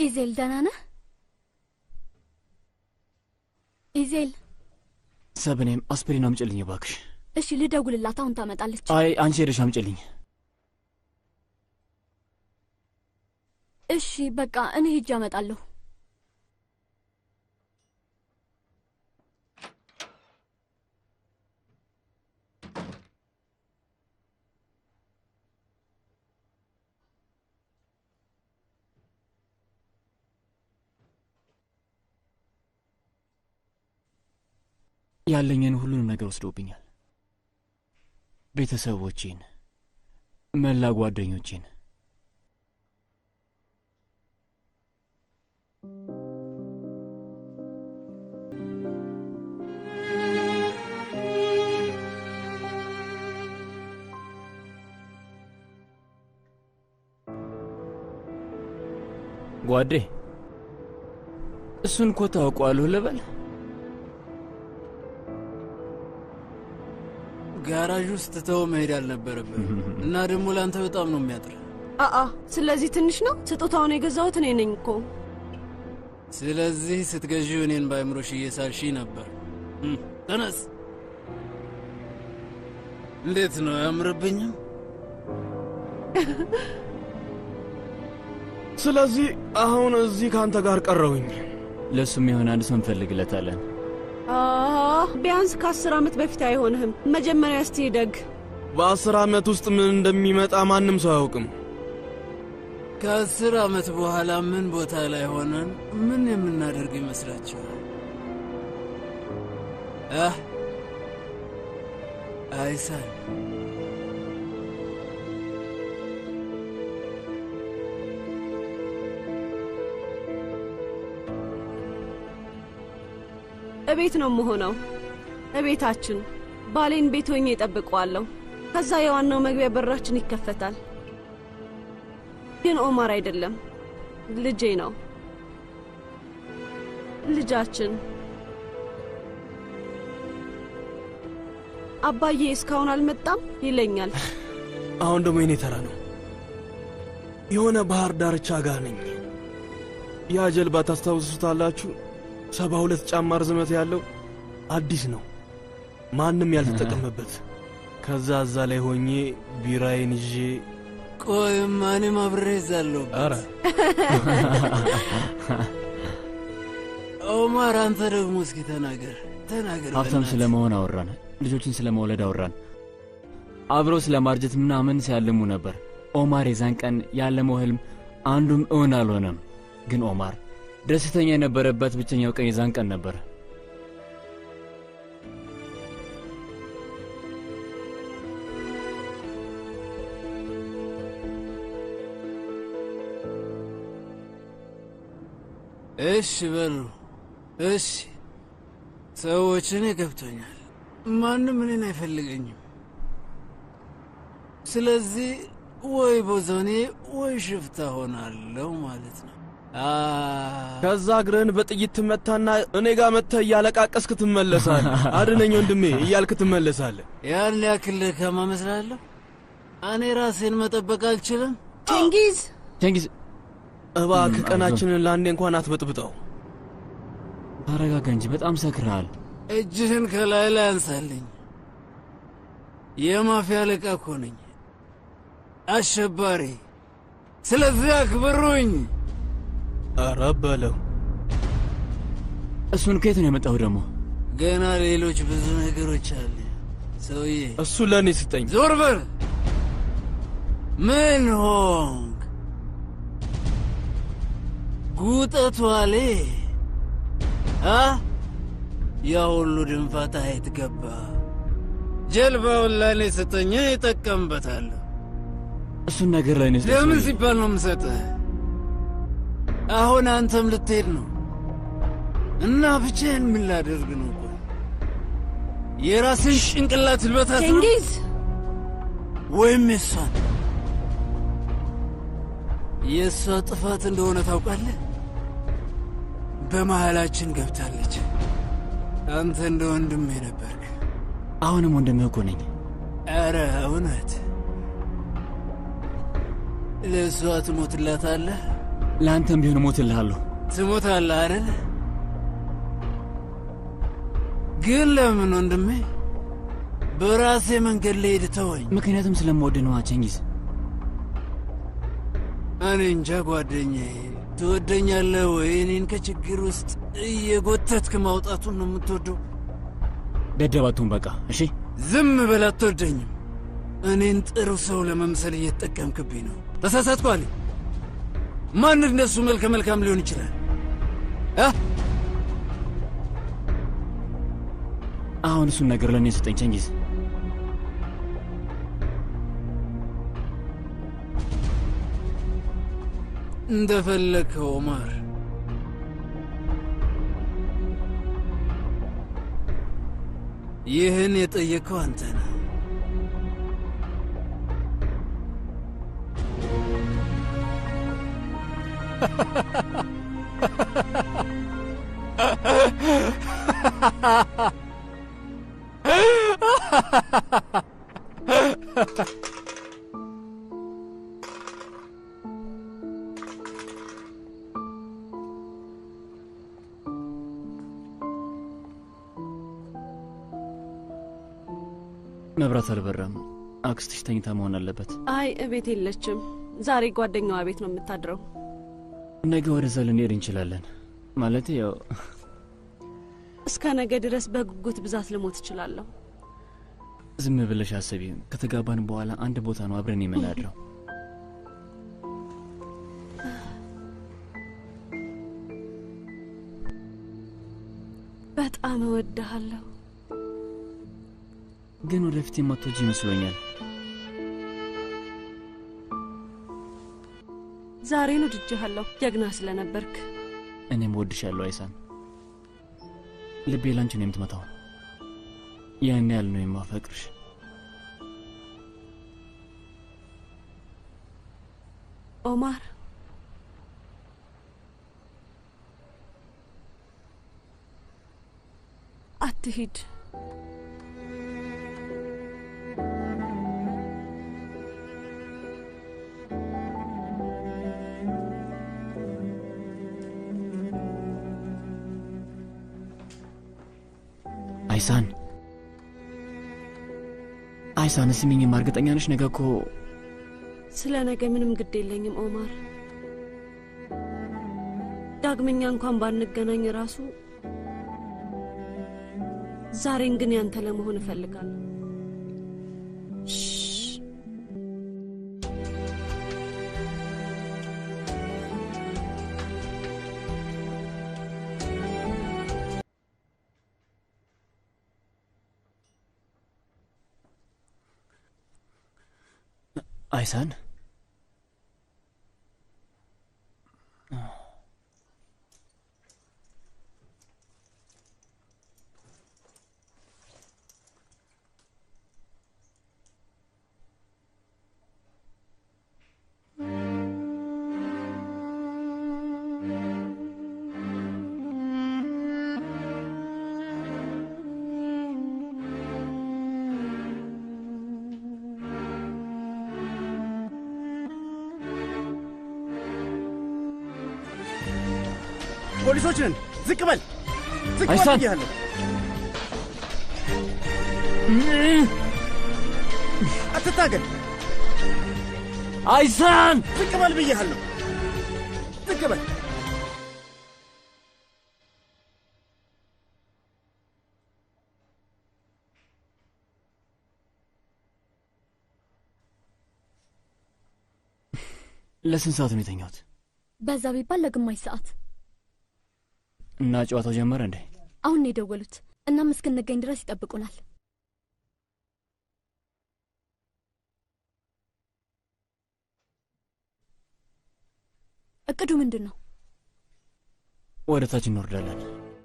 ኢዜል ደህና ነህ? ኢዜል ሰብኔም አስፕሪን አምጪልኝ እባክሽ። እሺ ልደውልላት፣ አሁን ታመጣለች። አይ አንቺ ሄደሽ አምጪልኝ። እሺ በቃ እኔ ሄጄ አመጣለሁ። ያለኝን ሁሉንም ነገር ወስዶብኛል። ቤተሰቦቼን፣ መላ ጓደኞቼን። ጓዴ እሱን እኮ ታውቀዋለሁ ልበል? ጋራዥ ውስጥ ትተው መሄድ አልነበረብህም። እና ደግሞ ለአንተ በጣም ነው የሚያጥር። አአ ስለዚህ ትንሽ ነው። ስጦታውን የገዛሁት እኔ ነኝ እኮ። ስለዚህ ስትገዢው እኔን በአእምሮሽ እየሳልሽ ነበር። ተነስ። እንዴት ነው አያምርብኝም? ስለዚህ አሁን እዚህ ካንተ ጋር ቀረሁኝ። ለእሱም የሆነ አንድ ሰው እንፈልግለታለን። ቢያንስ ከ10 ዓመት በፊት አይሆንህም። መጀመሪያ እስቲ ደግ። በ10 ዓመት ውስጥ ምን እንደሚመጣ ማንም ሰው አያውቅም። ከ10 ዓመት በኋላ ምን ቦታ ላይ ሆነን ምን የምናደርግ ይመስላችኋል? አይሳል እቤት ነው የምሆነው። እቤታችን ባሌን ቤት ሆኜ እጠብቀዋለሁ። ከዛ የዋናው መግቢያ በራችን ይከፈታል። ግን ኦማር አይደለም፣ ልጄ ነው። ልጃችን። አባዬ እስካሁን አልመጣም ይለኛል። አሁን ደግሞ የኔ ተራ ነው። የሆነ ባህር ዳርቻ ጋር ነኝ። ያ ጀልባ ታስታውሱታላችሁ? 72 ጫማ ርዝመት ያለው አዲስ ነው፣ ማንም ያልተጠቀመበት። ከዛ እዛ ላይ ሆኜ ቢራዬን ይዤ። ቆይማ እኔም አብሬ እዛለሁበት። ኧረ ኦማር አንተ ደግሞ እስኪ ተናገር ተናገር። ሀብታም ስለመሆን አወራን፣ ልጆችን ስለመውለድ አወራን፣ አብሮ ስለማርጀት ምናምን ሲያልሙ ነበር። ኦማር የዛን ቀን ያለመው ህልም አንዱም እውን አልሆነም። ግን ኦማር ደስተኛ የነበረበት ብቸኛው ቀን የዛን ቀን ነበር። እሺ በሉ እሺ። ሰዎች እኔ ገብቶኛል። ማንም እኔን አይፈልገኝም። ስለዚህ ወይ ቦዘኔ ወይ ሽፍታ ሆናለሁ ማለት ነው። ከዛ እግርህን በጥይት ትመታና እኔ ጋር መጥተህ እያለቃቀስክ ትመለሳለህ። አድነኝ ወንድሜ እያልክ ትመለሳለህ። ያን ያክል ደካማ እመስላለሁ? እኔ ራሴን መጠበቅ አልችልም? ቼንጊዝ ቼንጊዝ እባክህ ቀናችንን ለአንዴ እንኳን አትበጥብጠው። ተረጋጋ እንጂ በጣም ሰክረሃል። እጅህን ከላይ ላይ አንሳልኝ። የማፊያ አለቃ እኮ ነኝ፣ አሸባሪ። ስለዚህ አክብሩኝ። ኧረ በለው። እሱን ከየት ነው የመጣው ደግሞ? ገና ሌሎች ብዙ ነገሮች አለ ሰውዬ። እሱ ለእኔ ስጠኝ። ዞር በል። ምን ሆንክ? ጉጠቷ ሌ ያ ሁሉ ድንፋታ የት ገባ? ጀልባውን ለእኔ ስጠኝ፣ እጠቀምበታለሁ። እሱን ነገር ለእኔ ስጠኝ። ለምን ሲባል ነው የምሰጥህ? አሁን አንተም ልትሄድ ነው እና ብቻዬን ምን ላደርግ ነው? ቆይ የራስን ጭንቅላት ልበታት ነው ቼንጊዝ ወይም የሷን? የእሷ ጥፋት እንደሆነ ታውቃለህ። በመሃላችን ገብታለች። አንተ እንደ ወንድሜ ነበርክ። አሁንም ወንድምህ እኮ ነኝ። ኧረ እውነት ለእሷ ትሞትላታለህ? ለአንተም ቢሆን እሞትልሃለሁ። ትሞታለህ አይደል? ግን ለምን ወንድሜ? በራሴ መንገድ ልሄድ ተወኝ። ምክንያቱም ስለምወድህ ነዋ ቼንጊዝ። እኔ እንጃ ጓደኛዬ፣ ትወደኛለህ ወይ? እኔን ከችግር ውስጥ እየጎተትክ ማውጣቱን ነው የምትወደው? ደደብ አትሁን በቃ እሺ። ዝም በል፣ አትወደኝም። እኔን ጥሩ ሰው ለመምሰል እየተጠቀምክብኝ ነው። ተሳሳትኩ አለ። ማን እንደሱ መልከ መልካም ሊሆን ይችላል? አሁን እሱን ነገር ለእኔ ስጠኝ ቼንጊዝ። እንደፈለግከው ኦማር። ይህን የጠየቅከው አንተ ነህ። መብራት አልበራም። አክስትሽ ተኝታ መሆን አለበት። አይ እቤት የለችም። ዛሬ ጓደኛዋ ቤት ነው የምታድረው። ነገ ወደዛ ልንሄድ እንችላለን። ማለት ያው እስከ ነገ ድረስ በጉጉት ብዛት ልሞት እችላለሁ። ዝም ብለሽ አስቢ። ከተጋባን በኋላ አንድ ቦታ ነው አብረን የምናድረው። በጣም እወድሃለሁ። ግን ወደፊት የማትወጂ ይመስሎኛል። ዛሬን ወድጄሃለሁ፣ ጀግና ስለነበርክ። እኔም እወድሻለሁ አይሳን። ልቤ ላንቺ ነው የምትመታው። ያን ያህል ነው የማፈቅርሽ። ኦማር፣ አትሂድ። አይሳን፣ አይሳን ስሚኝማ፣ እርግጠኛ ነሽ? ነገ እኮ ስለ ነገ ምንም ግድ የለኝም ኦማር። ዳግመኛ እንኳን ባንገናኝ ራሱ ዛሬን ግን ያንተ ለመሆን እፈልጋለሁ። አይሳን፣ ፖሊሶች ነን። ዝቅ በል፣ ዝቅ በል አይሳን! ብዬሃለሁ። አትታገል። አይሳን፣ ዝቅ በል ብዬሃለሁ። ዝቅ በል። ለስንት ሰዓት ነው የተኛሁት? በዛ ቢባል ለግማሽ ሰዓት። እና ጨዋታው ጀመረ እንዴ? አሁን ነው የደወሉት። እናም እስክንገኝ ድረስ ይጠብቁናል። እቅዱ ምንድን ነው? ወደ ታች እንወርዳለን።